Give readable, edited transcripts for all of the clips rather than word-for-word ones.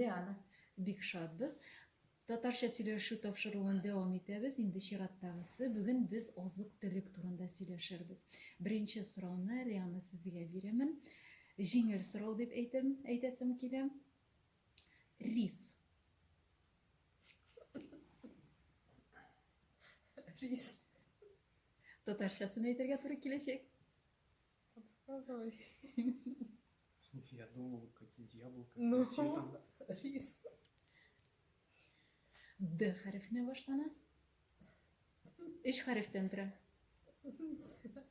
Лиана. Бик шатбыз. Татарча сөйләшү тапшыруын дәвам итәбез. Инде чираттагысы. Бүген без азык-төлек турында сөйләшербез. Беренче сорауны Лиана сезгә бирәмен. Җиңел сорау дип әйтәм, әйтәсем килә. Рис. Рис. Татарчасын әйтергә туры киләчәк. Подсказывай. Я думал, какие-нибудь яблоко. Ну, апельсин там. рис. Д хәрефенә башлана. Өч хәрефтән тора. Не знаю. Д, что-то,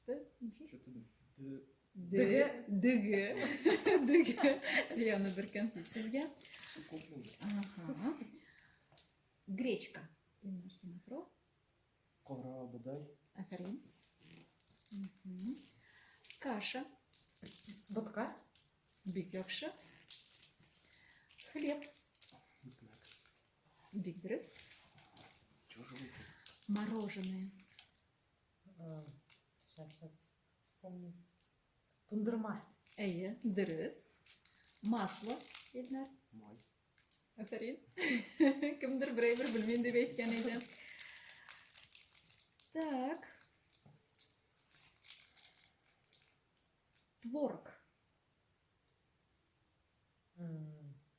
Д, ничек? что-то Д. Дөге. Дөге. Дөге. Лиана, бер кәнфит сезгә. Күп булды. Ага. Гречка. Илнар, сиңа сорау. Кара бодай. Афәрин. Мгм. Каша. Ботка. Бик яхшы. Хлеб. Икмәк. Бик дөрес. Чего же вы? Мороженое. Сейчас, сейчас. Вспомню. Тундырма. Әйе, дөрес. Масло, Илнар. Май. Афәрин. Кемдер бер әйбер белмим дип әйткән иде. Так. Творог.